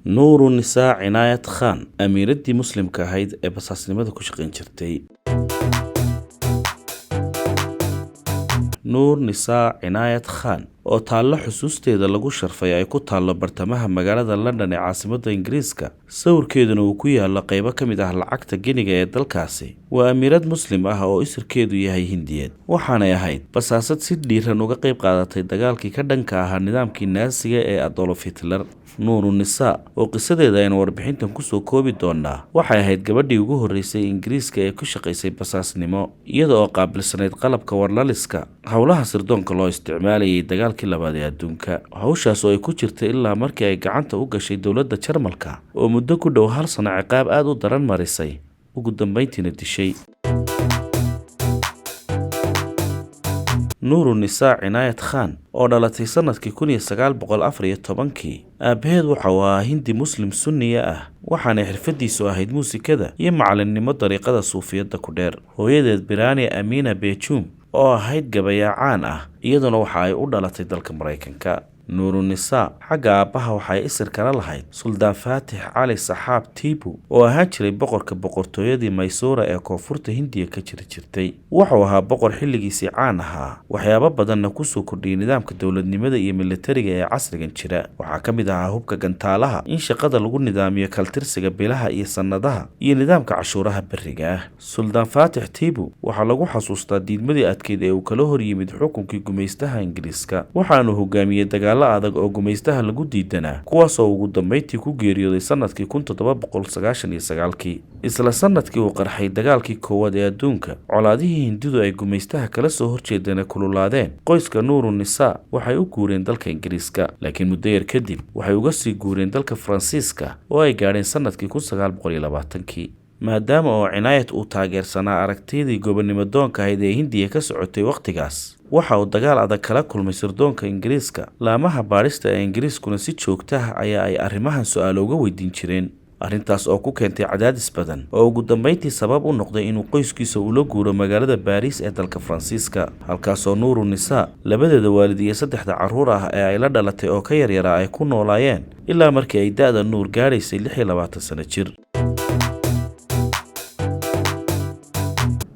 Nuuru Nisaa Cinaayad Khan, amiiraddii muslimka ahayd ee basaasnimada ku shaqayn jirtay. Nuur Nisaa Cinaayad Khan oo taallo xusuusteeda lagu sharfay ay ku taallo bartamaha magaalada London ee caasimadda Ingiriiska, sawirkeeduna uu ku yaallo qaybo ka mid ah lacagta giniga ee dalkaasi, waa amiirad muslim ah oo isirkeedu yahay Hindiyeed. Waxaanay ahayd basaasad si dhiiran uga qayb qaadatay dagaalkii ka dhanka ahaa nidaamkii Naasiga ee Adolf Hitler. Nuuru Nisaa oo qisadeeda aynu warbixintan kusoo koobi doonaa, waxay ahayd gabadhii ugu horreysay Ingiriiska ee ku shaqaysay basaasnimo, iyada oo qaabilsanayd qalabka warlaliska, howlaha sirdoonka loo isticmaalayay dagaalkii labaad ee adduunka. Hawshaas oo ay ku jirtay ilaa markii ay gacanta u gashay dowladda Jarmalka oo muddo ku dhow hal sano ciqaab aada u daran marisay, ugu dambeyntiina dishay. Nuuru Nisaa Cinaayad Khan oo dhalatay sanadkii 1914-kii, aabaheed waxa uu ahaa Hindi muslim sunniya ah, waxaanay xirfadiisu ahayd muusikada iyo macalinnimo dariiqada suufiyadda ku dheer. Hooyadeed Birani Amina Bejum oo ahayd gabayaa caan ah, iyaduna waxa ay u dhalatay dalka Maraykanka. Nuuru Nisaa xagga aabbaha waxay isir kala lahayd Suldaan Faatix Cali Saxaab Tiibu oo ahaan jiray boqorka boqortooyadii Maysuura ee koonfurta Hindiya ka jiri jirtay. Wuxuu ahaa boqor xilligiisii caan ahaa, waxyaabo badanna kusoo kordhiyey nidaamka dowladnimada iyo militariga ee casrigan jira. Waxaa ka mid ahaa hubka gantaalaha, in shaqada lagu nidaamiyo kaltirsiga bilaha iyo sannadaha, iyo nidaamka cashuuraha berriga ah. Suldaan Faatix Tiibu waxaa lagu xasuustaa diidmadii adkeyd ee uu kala hor yimid xukunkii gumaystaha Ingiriiska, waxaanu hogaamiyey dagaalo adag oo gumaystaha lagu diidanaa, kuwaasoo ugu dambeyntii ku geeriyooday sanadkii 1799-kii. Isla sanadkii uu qarxay dagaalkii koowaad ee adduunka, colaadihii Hindidu ay gumaystaha kala soo horjeedana kululaadeen, qoyska Nuuru Nisaa waxay u guureen dalka Ingiriiska, laakiin muddo yar kadib waxay uga sii guureen dalka Faransiiska oo ay gaadheen sanadkii 1920-kii. Maadaama oo Cinaayad uu taageersanaa aragtiyadii gobonimo doonka ahayd ee Hindiya ka socotay wakhtigaas, waxa uu dagaal adag kala kulmay sirdoonka Ingiriiska. Laamaha baadhista ee Ingiriiskuna si joogta ah ayaa ay arrimahan su-aalo uga weydiin jireen, arrintaas oo ku keentay cadaadis badan oo ugu dambeyntii sabab u noqday inuu qoyskiisa ula guuro magaalada Baariis ee dalka Faransiiska, halkaasoo Nuuru Nisaa labadeeda waalid iyo saddexda carruur ah ee ay la dhalatay oo ka yaryaraa ay ku noolaayeen ilaa markii ay da-da Nuur gaadhaysay 26 sano jir.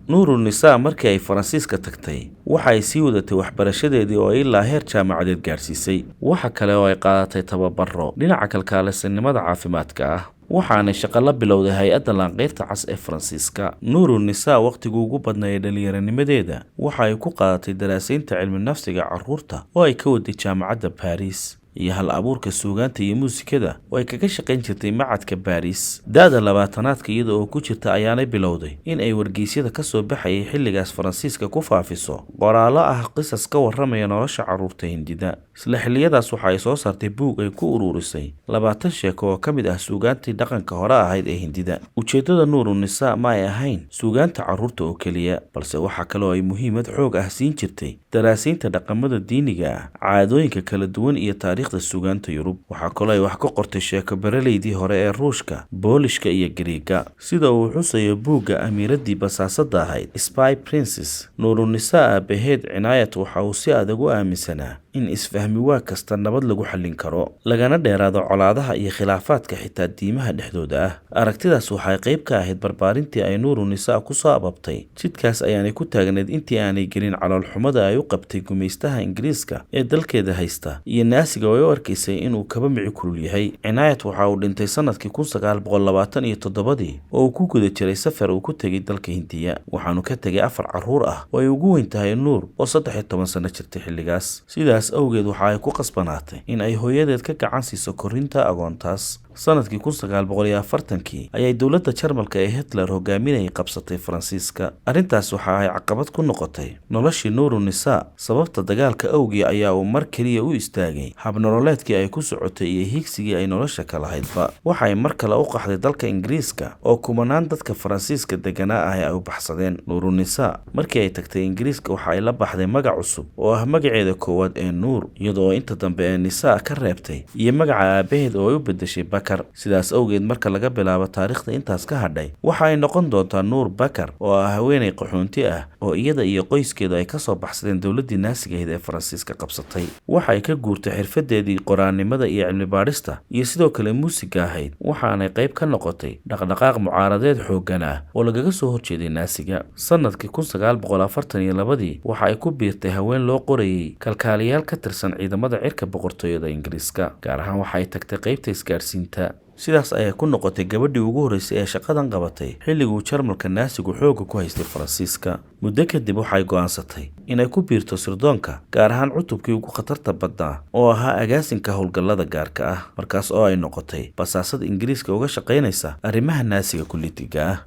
Nuuru Nisaa markii ay Faransiiska tagtay waxa ay sii wadatay waxbarashadeedii oo ay ilaa heer jaamacadeed gaadhsiisay. Waxa kale oo ay qaadatay tababaro dhinaca kalkaalisanimada caafimaadka ah, waxaanay shaqo la bilowday hay-adda Laanqeyrta Cas ee Faransiiska. Nuuru Nisaa wakhtigii ugu badnaa ee dhallinyaranimadeeda waxa ay ku qaadatay daraasaynta cilmi nafsiga carruurta oo ay ka waday jaamacadda Baariis, iyo hal abuurka suugaanta iyo muusikada oo ay kaga shaqayn jirtay macadka Baariis. Da-da labaatanaadka iyada oo ku jirta ayaanay bilowday in ay wargeysyada ka soo baxayay xilligaas Faransiiska ku faafiso qoraallo ah qisas ka warramaya nolosha carruurta Hindida. Isla xilliyadaas waxa ay soo saartay buug ay ku ururisay 20 sheeko oo ka mid ah suugaantii dhaqanka hore ahayd ee Hindida. Ujeeddada Nuuru Nisaa ma ay ahayn suugaanta carruurta oo keliya, balse waxa kale oo ay muhiimad xoog ah siin jirtay daraasiinta dhaqamada diiniga ah, caadooyinka kala duwan iyo taariikhda suugaanta Yurub. Waxaa kaloo ay wax ka qortay sheeko beraleydii hore ee Ruushka, Boolishka iyo Gariiga, sida uu xusayo buugga amiiraddii basaasadda ahayd, Spy Princess. Nuuru Nisaa aabaheed Cinaayad waxa uu si adag u aaminsanaa in isfahmi waa kasta nabad lagu xallin karo, lagana dheeraado colaadaha iyo khilaafaadka xitaa diimaha dhexdooda ah. Aragtidaas waxay qayb ka ahayd barbaarintii ay Nuuru Nisaa ku soo ababtay. Jidkaas ayaanay ku taagneed intii aanay gelin caloolxumada ay u qabtay gumaystaha Ingiriiska ee dalkeeda haysta iyo Naasiga oo ay u arkaysay inuu kaba mici kulul yahay. Cinaayad waxa uu dhintay sanadkii 1927-dii oo uu ku guda jiray safar uu ku tegay dalka Hindiya. Waxaanu ka tegay afar carruur ah oo ay ugu weyn tahay Nuur oo 13 sano jirtay xilligaas. Sidaas awgeed waxa ay ku qasbanaatay in ay hooyadeed ka gacan siiso korinta agoontaas. Sanadkii 1940-kii ayay dowladda Jarmalka ee Hitler hogaaminayay qabsatay Faransiiska. Arrintaas waxa ay caqabad ku noqotay noloshii Nuuru Nisaa. Sababta dagaalka awgii ayaa uu mar keliya u istaagay habnololeedkii ay ku socotay iyo higsigii ay nolosha ka lahaydba. Waxay mar kale u qaxday dalka Ingiriiska oo kumanaan dadka Faransiiska deganaa ah ay u baxsadeen. Nuuru Nisaa markii ay tagtay Ingiriiska waxa ay la baxday magac cusub oo ah magaceeda koowaad ee Nuur, iyadoo inta dambe ee Nisaa ka reebtay, iyo magaca aabaheed oo ay u bedeshay Bak. Bakar. Sidaas awgeed, marka laga bilaabo taariikhda intaas ka hadhay, waxa ay noqon doontaa Nuur Bakar oo ah haweeney qaxoonti ah oo iyada iyo qoyskeedu ay kasoo baxsadeen dowladdii naasiga ahayd ee Faransiiska qabsatay. Waxa ay ka guurtay xirfadeedii qoraannimada iyo cilmi baadhista iyo sidoo kale muusiga ahayd, waxaanay qayb ka noqotay dhaqdhaqaaq mucaaradeed xooggan ah oo lagaga soo horjeeday naasiga. Sanadkii 1942dii waxa ay ku biirtay haween loo qorayay kalkaaliyaal ka tirsan ciidamada cirka boqortooyada Ingiriiska, gaar ahaan waxa ay tagtay qaybta isgaadhsiinta. Sidaas ayay ku noqotay gabadhii ugu horreysay ee shaqadan qabatay xilliguu Jarmalka naasigu xoogga ku haystay Faransiiska. Muddo kadib waxay go'aansatay inay ku biirto sirdoonka, gaar ahaan cutubkii ugu khatarta badnaa oo ahaa agaasinka howlgallada gaarka ah, markaas oo ay noqotay basaasada Ingiriiska uga shaqaynaysa arrimaha naasiga kulitiga ah.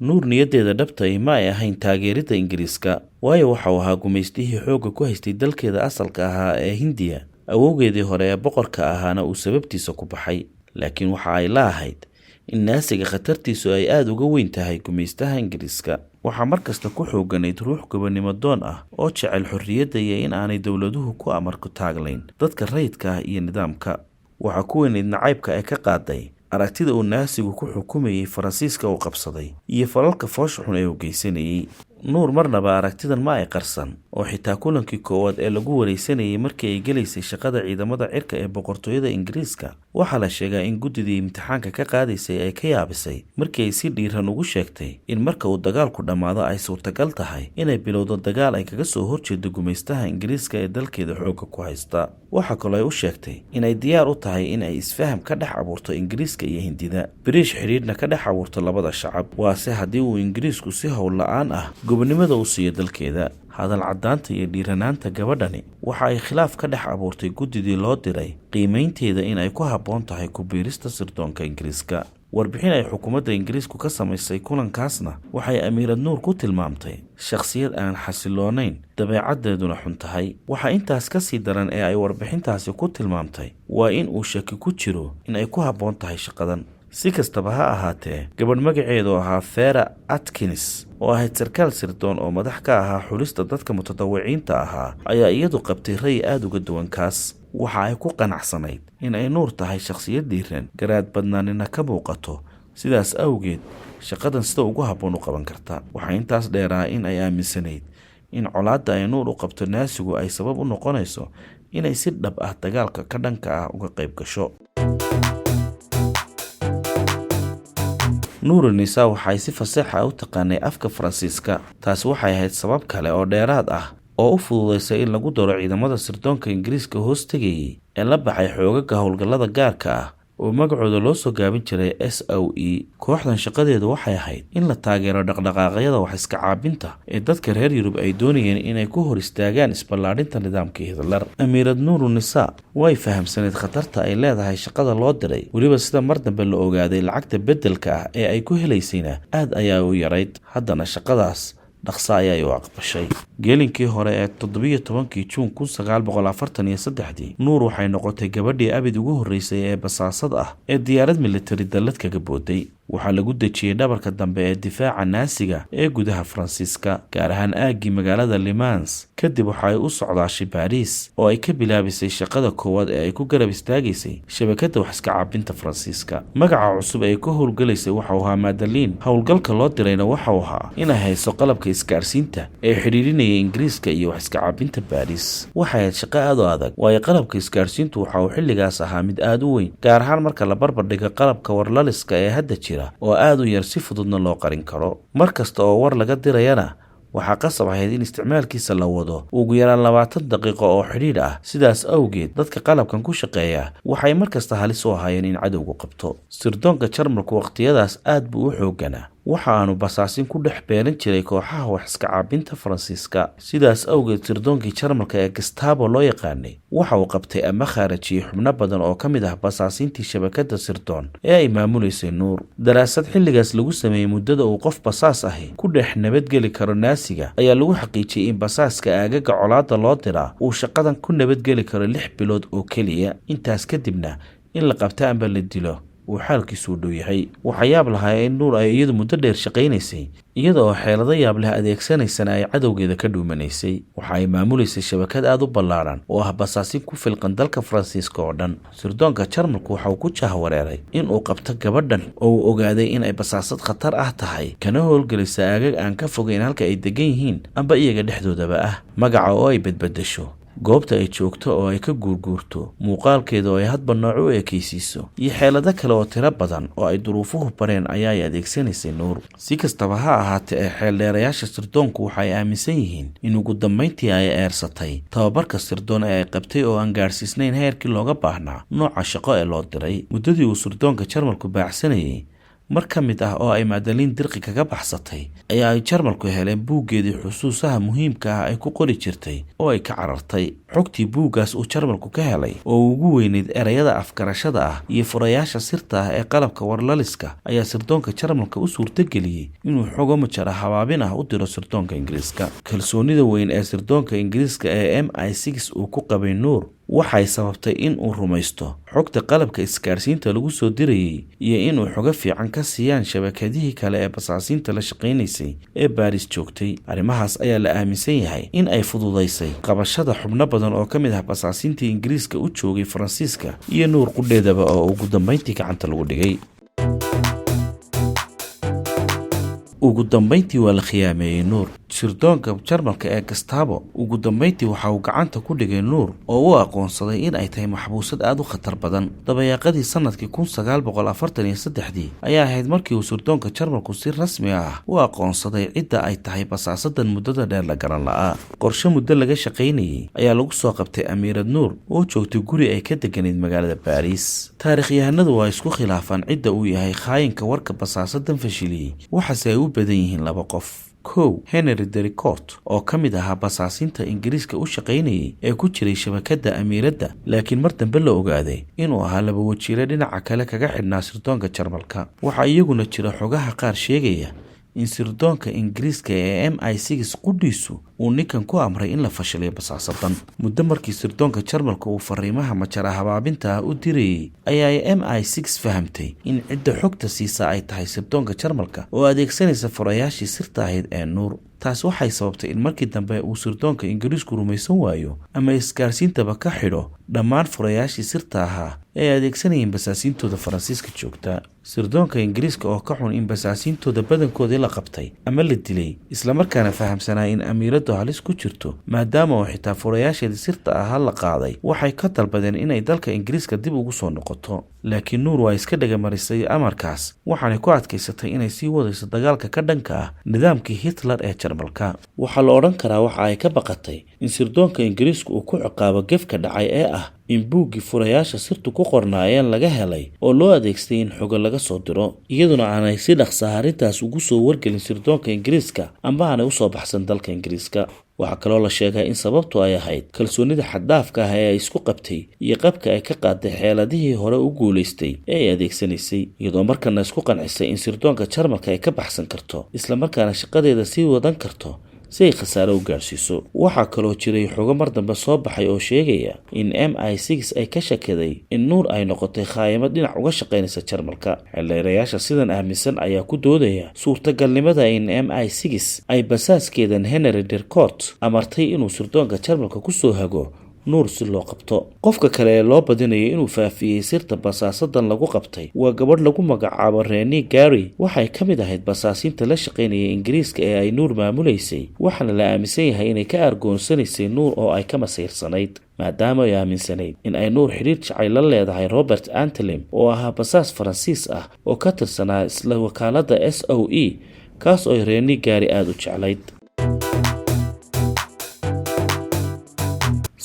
Nuur niyaddeeda dhabta ahi ma ay ahayn taageeridda Ingiriiska, waayo waxa uu ahaa gumaystihii xoogga ku haystay dalkeeda asalka ahaa ee Hindiya, awowgeedii hore ee boqorka ahaana uu sababtiisa ku baxay. Laakiin waxa ay la ahayd in naasiga khatartiisu ay aada uga weyn tahay gumaystaha Ingiriiska. Waxaa mar kasta ku xoogganayd ruux gobonimo doon ah oo jecel xorriyadda iyo in aanay dowladuhu ku amarku taaglayn dadka rayidka ah iyo nidaamka. Waxaa ku weynayd nacaybka ay ka qaaday aragtida uu naasigu ku xukumayey Faransiiska uu qabsaday iyo falalka foosha xun ee uu geysanayey. Nuur marnaba aragtidan ma ay qarsan, oo xitaa kulankii koowaad ee lagu wareysanayay markii ay gelaysay shaqada ciidamada cirka ee boqortooyada Ingiriiska, waxaa la sheegaa in guddidii imtixaanka ka qaadaysay ay ka yaabisay markii ay si dhiiran ugu sheegtay in marka uu dagaalku dhammaado ay suurtagal tahay inay bilowdo dagaal ay kaga soo horjeedo gumaystaha Ingiriiska ee dalkeeda xoogga ku haysta. Waxaa kaloo ay u sheegtay inay diyaar u tahay in ay isfaham ka dhex abuurto Ingiriiska iyo Hindida, Biriish xidhiidhna ka dhex abuurto labada shacab, waase haddii uu Ingiriisku si howl la-aan ah gobonimada u siiyo dalkeeda. Hadal caddaanta iyo dhiiranaanta gabadhani waxa ay khilaaf ka dhex abuurtay guddidii loo diray qiimaynteeda in ay ku habboon tahay ku biirista sirdoonka Ingiriiska. Warbixin ay xukuumadda Ingiriisku ka samaysay kulankaasna waxay Amiirad Nuur ku tilmaamtay shakhsiyad aan xasiloonayn, dabeecaddeeduna xun tahay. Waxaa intaas ka sii daran ee ay warbixintaasi ku tilmaamtay waa in uu shaki ku jiro in ay ku habboon tahay shaqadan. Si kastaba ha ahaatee, gabadh magaceedu ahaa Fera Atkins oo ahayd sarkaal sirdoon oo madax ka ahaa xulista dadka mutadawiciinta ahaa ayaa iyadu qabtay ray aada uga duwan kaas. Waxa ay ku qanacsanayd in ay Nuur tahay shakhsiyad dhiiran, garaad badnaanina ka muuqato, sidaas awgeed shaqadan sida ugu habboon u qaban karta. Waxaa intaas dheeraa in ay aaminsanayd in colaadda ay Nuur u qabto naasigu ay sabab u noqonayso inay si dhab ah dagaalka ka dhanka ah uga qayb gasho. Nuuru Nisa waxay si faseexa u taqaanay afka Faransiiska. Taasi waxay ahayd sabab kale oo dheeraad ah oo u fududeysay in lagu daro ciidamada sirdoonka Ingiriiska hoos tegayay ee la baxay xoogaga howlgallada gaarka ah oo magacooda loo soo gaabin jiray SOE. Kooxdan shaqadeedu waxay ahayd in la taageero dhaqdhaqaaqyada wax iska caabinta ee dadka reer Yurub ay doonayeen inay ku hor istaagaan isballaadhinta nidaamka Hitler. Amiirad Nuuru Nisa way fahamsaneyd khatarta ay leedahay shaqada loo diray, weliba sida mar dambe la ogaaday lacagta beddelka ah ee ay ku helaysayna aad ayaa u yarayd. Haddana shaqadaas dhaqso ayay u aqbashay. Geelinkii hore ee 17kii Juun 1943dii, Nuur waxay noqotay gabadhii abid ugu horreysay ee basaasad ah ee diyaarad militari dallad kaga booday. Waxaa lagu dejiyey dhabarka dambe ee difaaca naasiga ee gudaha Faransiiska, gaar ahaan aaggii magaalada Limans. Kadib waxa ay u socdaashay Baariis oo ay ka bilaabisay shaqada koowaad ee ay ku garab istaagaysay shabakadda wax iska caabinta Faransiiska. Magaca cusub ee ka howlgalaysay waxau ahaa Madaliin. Howlgalka loo dirayna waxau ahaa inay hayso qalabka isgaarsiinta ee xidhiirinaya Ingiriiska iyo wax iska caabinta Baariis. Waxay ahayd shaqo aad u adag, waayo qalabka isgaarsiintu waxa uu xilligaas ahaa mid aada u weyn, gaar ahaan marka la barbar dhigo qalabka warlaliska ee hadda jira oo aada u yar, si fududna loo qarin karo. Mar kasta oo war laga dirayana waxaa qasab ahayd in isticmaalkiisa la wado ugu yaraan 20 daqiiqo oo xidhiidh ah. Sidaas awgeed dadka qalabkan ku shaqeeya waxay mar kasta halis u ahaayeen in cadowgu qabto. Sirdoonka Jarmalku wakhtiyadaas aad buu u xoogganaa. Waxa aanu basaasin ku dhex beeran jiray kooxaha wax iska caabinta Faransiiska. Sidaas awgeed sirdoonkii Jarmalka ee Gestapo loo yaqaanay waxa uu qabtay ama khaarajiyey xubno badan oo ka mid ah basaasiintii shabakadda sirdoon ee ay maamuleysay Nuur. Daraasad xilligaas lagu sameeyey muddada uu qof basaas ahi ku dhex nabadgeli karo naasiga ayaa lagu xaqiijiyey in basaaska aagaga colaadda loo diraa uu shaqadan ku nabadgeli karo 6 bilood oo keliya, intaas kadibna in la qabta amba la dilo uu xaalkiisu u dhow yahay. Waxaa yaab lahaa in Nuur ay iyadu muddo dheer shaqaynaysay, iyada oo xeelado yaab leh adeegsanaysana ay cadowgeeda ka dhuumanaysay. Waxa ay maamulaysay shabakad aada u ballaaran oo ah basaasin ku filqan dalka Faransiiska oo dhan. Sirdoonka Jarmalku waxa uu ku jahwareeray in uu qabto gabadhan oo uu ogaaday in ay basaasad khatar ah tahay, kana howlgelisa aagag aan ka fogeyn halka ay degan yihiin amba iyaga dhexdoodaba ah. Magaca oo ay bedbedesho, goobta ay joogto oo ay ka guurguurto, muuqaalkeeda oo ay hadba nooc u ekaysiiso, iyo xeelado kale oo tiro badan oo ay duruufuhu bareen ayaa ay adeegsanaysay Nuur. Si kastaba ha ahaatee, ee xeeldheerayaasha sirdoonku waxa ay aaminsan yihiin in ugu dambayntii ay eersatay tababarka sirdoon ee ay qabtay oo aan gaadhsiisnayn heerkii looga baahnaa nooca shaqo ee loo diray. Muddadii uu sirdoonka Jarmalku baacsanayay, mar ka mid ah oo ay Madaliin dirqi kaga baxsatay ayaa ay Jarmalku heleen buuggeedii xusuusaha muhiimka ah ay ku qori jirtay oo ay ka carartay. Xogtii buuggaas uu Jarmalku ka helay oo ugu weyneyd ereyada afgarashada ah iyo furayaasha sirta ah ee qalabka warlaliska ayaa sirdoonka Jarmalka u suurtageliyey inuu xogo majara habaabin ah u diro sirdoonka Ingiriiska. Kalsoonida weyn ee sirdoonka Ingiriiska ee MI6 uu ku qabay Nuur waxay sababtay in uu rumaysto xogta qalabka isgaarsiinta lagu soo dirayey iyo inuu xogo fiican ka siiyaan shabakadihii kale ee basaasiinta la shaqaynaysay ee Baris joogtay. Arrimahaas ayaa la aaminsan yahay in ay fududaysay qabashada xubno badan oo ka mid ah basaasiintii Ingiriiska u joogay Faransiiska iyo Nuur qudheedaba oo ugu dambayntii gacanta lagu dhigay. Ugu dambayntii waa la khiyaameeyey Nuur. Sirdoonka Jarmalka ee Gestapo ugu dambayntii waxa uu gacanta ku dhigay Nuur oo u aqoonsaday in ay tahay maxbuusad aada u khatar badan. Dabayaaqadii sanadkii 1943dii ayaa ahayd markii uu sirdoonka Jarmalku si rasmi ah u aqoonsaday cidda ay tahay basaasadan muddada dheer la garan la'aa. Qorshe muddo laga shaqaynayey ayaa lagu soo qabtay amiirad Nuur oo joogtay guri ay ka deganayd magaalada Baariis. Taariikhyahanadu waa isku khilaafaan cidda uu yahay khaayinka warka basaasadan fashiliyey, waxaase ay u badan yihiin laba qof. Kow, Henry Dericot oo ka mid ahaa basaasiinta Ingiriiska u shaqaynayay ee ku jiray shabakadda amiiradda, laakiin mar dambe la ogaaday inuu ahaa laba wajiile dhinaca kale kaga xidhnaa sirdoonka Jarmalka. Waxaa iyaguna jira xogaha qaar sheegaya in sirdoonka Ingiriiska ee MI6 qudhiisu uu ninkan ku amray in la fashiliyo basaasadan. Muddo markii sirdoonka Jarmalka uu fariimaha majara habaabinta ah u dirayey ayaa ay MI6 fahamtay in cidda xogta siisa ay tahay sirdoonka Jarmalka oo adeegsanaysa furayaashii sirta ahayd ee Nuur. Taas waxay sababtay in markii dambe uu sirdoonka Ingiriisku rumaysan waayo ama isgaarsiintaba ka xidho dhammaan furayaashii sirta ahaa ee ay adeegsanayeen basaasiintooda Faransiiska joogta. Sirdoonka Ingiriiska oo ka xun in basaasiintooda badankoodii la qabtay ama la dilay, islamarkaana fahamsanaa in amiiraddu halis ku jirto maadaama oo xitaa furayaasheedii sirta ahaa la qaaday, waxay ka dalbadeen inay dalka Ingiriiska dib ugu soo noqoto. Laakiin Nuur waa iska dhegamarisay amarkaas, waxaanay ku adkaysatay inay sii wadayso dagaalka ka dhanka ah nidaamkii Hitler ee Jarmalka. Waxaa la odhan karaa waxa ay ka baqatay in sirdoonka Ingiriisku uu ku ciqaabo gefka dhacay ee ah in buuggii furayaasha sirtu ku qornaayeen laga helay oo loo adeegsaday in xogo laga soo diro, iyaduna aanay si dhaqsa arrintaas ugu soo wargelin sirdoonka Ingiriiska amba aanay usoo baxsan dalka Ingiriiska. Waxaa kaloo la sheegaa in sababtu ay ahayd kalsoonida xaddaafka ah ee ay isku qabtay iyo qabka ay ka qaaday xeeladihii hore u guulaystay ee ay adeegsanaysay, iyadoo markana isku qancisay in sirdoonka Jarmalka ay ka baxsan karto islamarkaana shaqadeeda sii wadan karto si ay khasaare u gaadhsiiso. Waxaa kaloo jiray xogo mar dambe soo baxay oo sheegaya in MI6 ay ka shakiday in Nuur ay noqotay khaayimad dhinac uga shaqaynaysa Jarmalka. Xeeldheerayaasha sidan aaminsan ayaa ku doodaya suurtagalnimada in MI6 ay basaaskeedan Henry Dercot amartay inuu sirdoonka Jarmalka ku soo hago Nuur si loo qabto. Qofka kale ee loo badinayay inuu faafiyey sirta basaasadan lagu qabtay waa gabadh lagu magacaabo Reni Gary. Waxay ka mid ahayd basaasiinta la shaqaynayay Ingiriiska ee ay Nuur maamulaysay, waxaana la aaminsan yahay inay ka argoonsanaysay Nuur oo ay ka masiirsanayd, maadaama ay aaminsanayd in ay Nuur xidhiir jacayl la leedahay Robert Antelem oo ahaa basaas Faransiis ah oo ka tirsanaa isla wakaaladda SOE, kaas oo ay Reni Gary aada u jeclayd.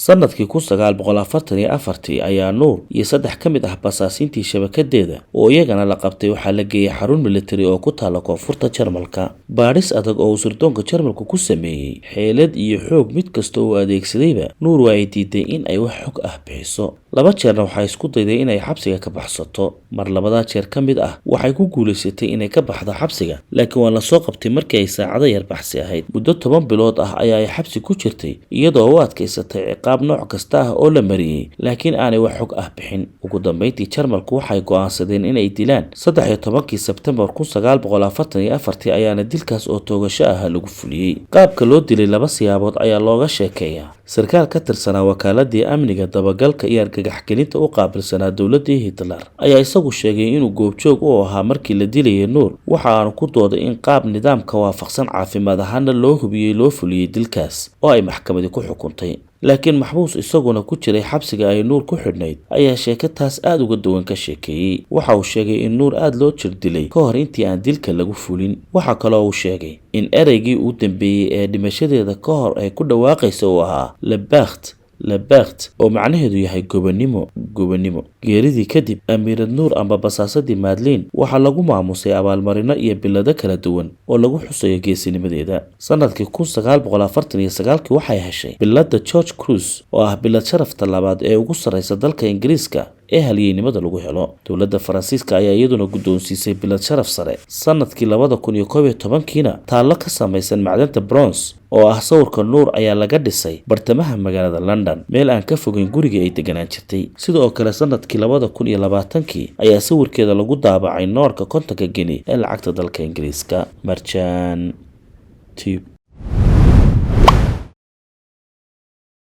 Sanadkii 1944 ayaa Nuur iyo saddex ka mid ah basaasiintii shabakadeeda oo iyagana la qabtay waxaa la geeyey xarun militari oo ku taalla koonfurta Jarmalka. Baadhis adag oo uu sirdoonka Jarmalku ku sameeyey, xeelad iyo xoog mid kasta oo adeegsadayba, Nuur waa ay diiday in ay wax xog ah bixiso. Laba jeerna waxay isku dayday inay xabsiga ka baxsato. Mar labadaa jeer ka mid ah waxay ku guulaysatay inay ka baxdo xabsiga, laakiin waa lasoo qabtay markii ay saacado yar baxsi ahayd. Muddo 10 bilood ah ayaa ay xabsi ku jirtay, iyadoo u adkaysatay ciqaab nooc kasta ah oo la mariyey, laakiin aanay wax xog ah bixin. Ugu dambeyntii Jarmalku waxay go'aansadeen inay dilaan. 13-kii Sebtembar 1944 ayaana dilkaas oo toogasho ah lagu fuliyey. Qaabka loo dilay laba siyaabood ayaa looga sheekeeyaa. Sarkaal ka tirsanaa wakaaladii amniga, dabagalka iyo argagaxgelinta u qaabilsanaa dowladii Hitler ayaa isagu sheegay inuu goobjoog u ahaa markii la dilayay Nuur. Waxa aanu ku dooday in qaab nidaamka waafaqsan, caafimaad ahaana loo hubiyey, loo fuliyey dilkaas oo ay maxkamadi ku xukuntay. Laakiin maxbuus isaguna ku jiray xabsiga ay Nuur ku xidhnayd ayaa sheeko taas aada uga duwan ka sheekeeyey. Waxa uu sheegay in Nuur aada loo jir dilay ka hor intii aan dilka lagu fulin. Waxaa kaloo uu sheegay in ereygii uu dambeeyey ee dhimashadeeda ka hor ay ku dhawaaqaysa uu ahaa "Liberté, liberté", oo macnaheedu yahay gobonimo, gobonimo. Geeridii kadib, Amiirad Nuur amba basaasadii Madlin waxaa lagu maamusay abaalmarino iyo bilado kala duwan oo lagu xusayo geesinimadeeda. Sanadkii 1949-kii waxay heshay bilada George Cruz, oo ah bilad sharafta labaad ee ugu sarreysa dalka Ingiriiska ee halyeynimada lagu helo. Dowladda Faransiiska ayaa iyaduna guddoonsiisay bilad sharaf sare. Sanadkii 2011-kiina taallo ka samaysan macdanta bronze oo ah sawirka Nuur ayaa laga dhisay bartamaha magaalada London, meel aan ka fogeyn gurigii ay deganaan jirtay. Sidoo kale sanadkii 2020-kii ayaa sawirkeeda lagu daabacay noorka 50-ka geni ee lacagta dalka Ingiriiska. Marjaan Tube.